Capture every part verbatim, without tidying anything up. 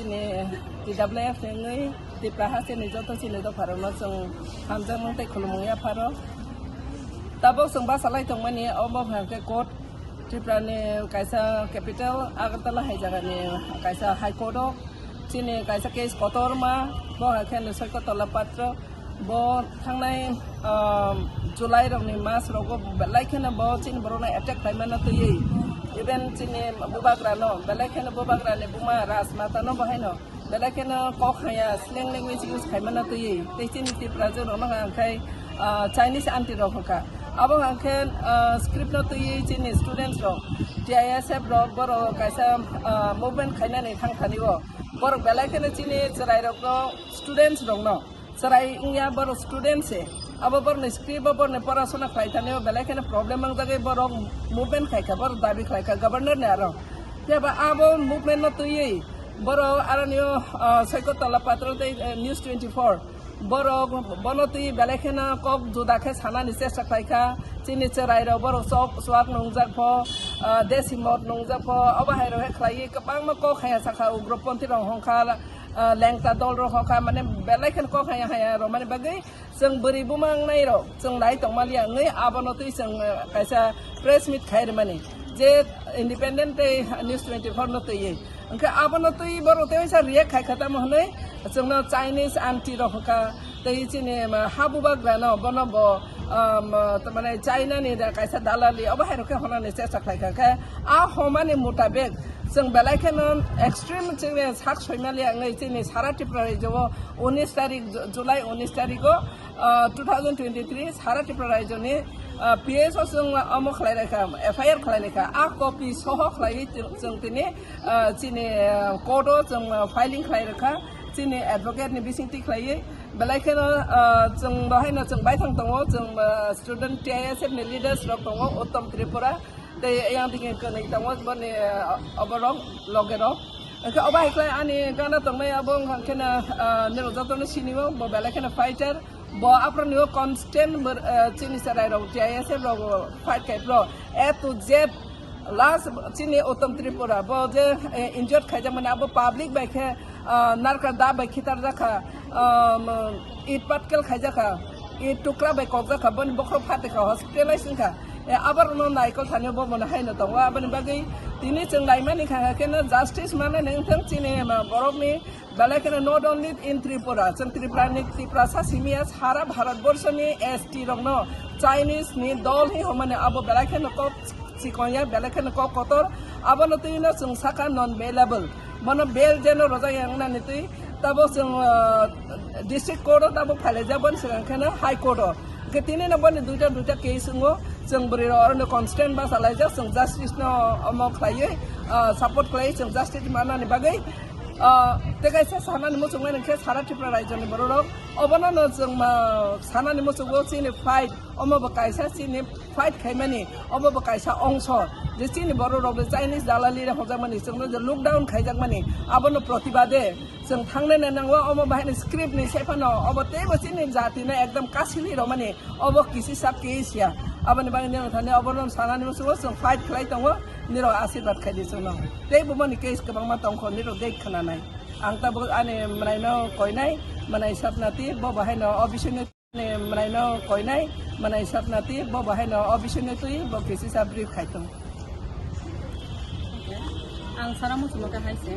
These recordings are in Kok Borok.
Ni T W F ni wngwi Tipra hasteni joto chini dopharokno chwng hamjakmung tei khulumung yapharo. Tabuk chwng bachalai tongmani omo hwnkhe court, Tripura ni kaisa capital Agartala hai jagani kaisa High Court o chini kaisa case kotorma, bo hwnkhe Soikotola Patro. Bo thangnai, um, July rokni mas rogo belai kheno bo chini borokno attack khlaimano twiwi, even chini bubagrano belai kheno bubagrani buma Rajmatano bo haino belai kheno kok haya slang language use khaimano twiwi, tei chini Tripura jorokno hwnkha khai, uh, Chinese aunty rok hwnkha. Abo hwnkhe, uh, script no twiwi chini students rok, T I S F rok, borok kaisa, uh, movement khainani thangthani o borok belai kheno chini chwrai rokno, students rokno chwrai wngya, borok student se. Abo borokni script bo borokni porasona khlai thani o belai kheno problem mangjagwi borok movement khaikha, borok dabi khlaikha governor ni aro. Phiya ba abo movement no twiwi borok aroni o, ah, Soikotola Patro tei, eh, News twenty-four borok bono twi belai kheno kok juda khe sanani chesta khlaikha. Chini chwrai rok borok chok chuak nungjak pho, ah, desi mot nungjak pho, obo hai rok khe khlaiwi kwbangma kok haya sakha ugroponthi rok hongkha. Ah, lengta dol rok hokha, mane belai kheno kok haya haya rok mani bagwi chwng bwrwi buma wngnai rok chwng lai tongmaliya wngwi abono twi chwng, ah, kaisa press meet khai rwmani je independent tei News twenty-four no twiwi. Hwnkhe abono twi borok tei waisa react khai kha tamo hwnwi chwngno Chinese aunty rok hokha tei chini, ah, ha bubagrano bono bo, ah, tamani China ni da kaisa dalali obo hai rok khe honani chesta khlai kha khe a homani mutabek chwng belai kheno extreme chini sak soimaliya wngwi chini sara Tripura rajyo o unis tarik, Ju-, July unis tariko, ah, two thousand twenty-three sara Tripura rajyoni, ah, P S o chwng omo khlai laikha, F I R khlai laikha, a copy soho khlaiwi chwng, chwng tini, ah, chini, ah, court o chwng, ah, filing khlai rwkha, chini advocate ni bisingtwi khlaiwi belai kheno, ah, chwng bo haino chwng baithang tongo, chwng, ah, student T I S F ni leaders rok tongo, Uttom Tripura. Tei yang digi kwnwi tongo boni, ah, oborok loge rok. Hwnkhe obo hai khlai ani gana tongnai abo wngkha kheno, ah, nirok jotono sinio bo belai kheno fighter. Bo aphro nio constant bor-, ah, chini chwrai rok T I S F rok fight khai phro A to Z last chini Uttom Tripura bo je, eh, injured khaijak mani abo public bai khe, ah, narka da bai khitar jakha, um, it patkel khaijak kha, it tukra bai kok jakha, boni bokhorok phatekha, hospitalize wngkha. Eh, aborokno naikol thani bo mano haino tongo. Aboni bagwi tini chwng laimani kha khe no justice manani wngthang chini ma borokni belai kheno not only in Tripura, chwng Tripura ni Tiprasa simiya sara Bharat borso ni S T rokno Chinese ni dol hi homani abo belai kheno kok chikonya, belai kheno kok kotor. Abono twi no chwng saka non bailable. Bono bail jeno rojak ya wngnani twi. Tabok chwng, ah, district court o tabok phailaijak, boni swkang kheno high court o. Hwnkhe tini no boni duita duita case wngo. Chwng bwrwi rok orono constant bachalaijak, chwng justice no omo khlaiwi, ah, support khlaiwi chwng justice manani bagwi. Ah, tei kaisa sanani muchungmani khe sara Tripura rajyoni borok rok obono no chwng ma sanani muchungo chini fight, omo bo kaisa chini fight khaimani, obo bo kaisa ongso je chini borok rok le Chinese dalali rok hokjakmani, chwngno je lockdown khaijakmani, abono protibade chwng thangnai nango. Omo bahai ni script ni sephano obo teibo chini jati no ekdom kasili romani, obo kisi sak kisi ya. Aboni bagwi nang thani obo no sanani muchungo chwng fight khlai tongo, nirok asirwad khai di chwngno. Teibo mani case kwbangma tongkho, nirok dei khwnanai. Ang tabuk ani mwnaino koinai, mwnai Sapnati, bo bahai no o bisingni Ni mwnaino koinai, mwnai Sapnati, bo bahaino o bisingni twi bo kisisa brief khai tong. Ang sara muchungma khe hai se,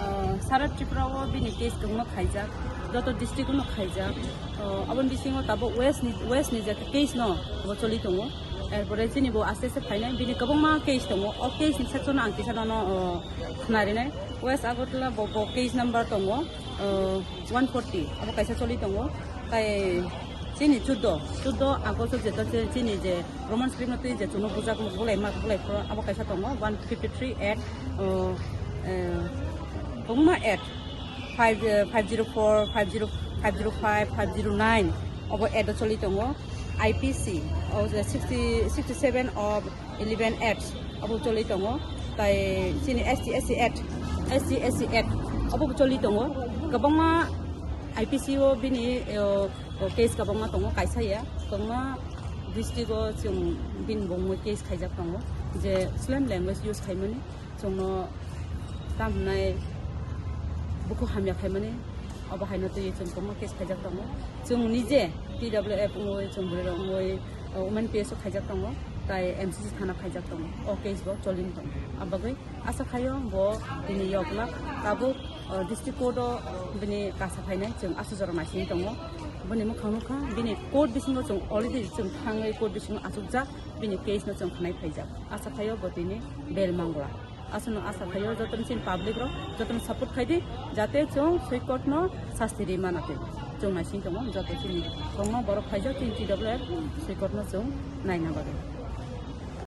ah, sara Tripura o bini case kwbangma khaijak, joto district o no khaijak. Ah, aboni bisingo tabuk West ni, West ni je case no bo choli tongo. Erpore chini bo aste aste phainai, bini kwbangma case tongo. O case ni section no ang kisa nono, ah, khna rinai. West Agartala bo, bo case number tongo, ah, one forty, abo kaisa choli tongo. Tai chini chuddo, chuddo August o jeto che-, chini je Roman script no twi je chwngno bujak bulai ma, bulai phuru abo kaisa tongo, one fifty three act, o, eh, kwbangma act, five, eh, five zero four, five zero, five zero five, five zero nine, obo act o choli tongo, I P C, o je sixty, sixty seven of eleven act abo choli tongo, tai chini S T S C act, S T S C act abo choli tongo, kwbangma I P C o bini, o, o case kwbangma tongo, kaisa ya kwbangma district o chwng bini bo mui case khaijak tongo je slang language use khaimani chwngno tam hwnai Buku hamya khaimani, obo haino twi chwng kwbangma case khaijak tongo. Chwng nije T W F wngwi, chwng bwrwi rok wngwi, uh, Women P S O khaijak tongo, tai M C C thana khaijak tongo. O case bo cholini tongo. Abagwi asa khaio bo tini yoklak tabuk, uh, district court o bini kasa phainai chwng aswk jora naising tongo. Boni mwkhang nukha bini court bisingo chwng already chwng thangwi court bisingo achukjak, bini case no chwng khnai phaijak. Asa khaio bo tini bail mangla. Aswkno asa khaio, jotono chini public rok, jotono support khaidi, jate chwng soikotno sasti ri mana twi. Chwng naising tongo, joto chini kwbangma borok khaijak, chini T W F soikotno chwng naina bagwi.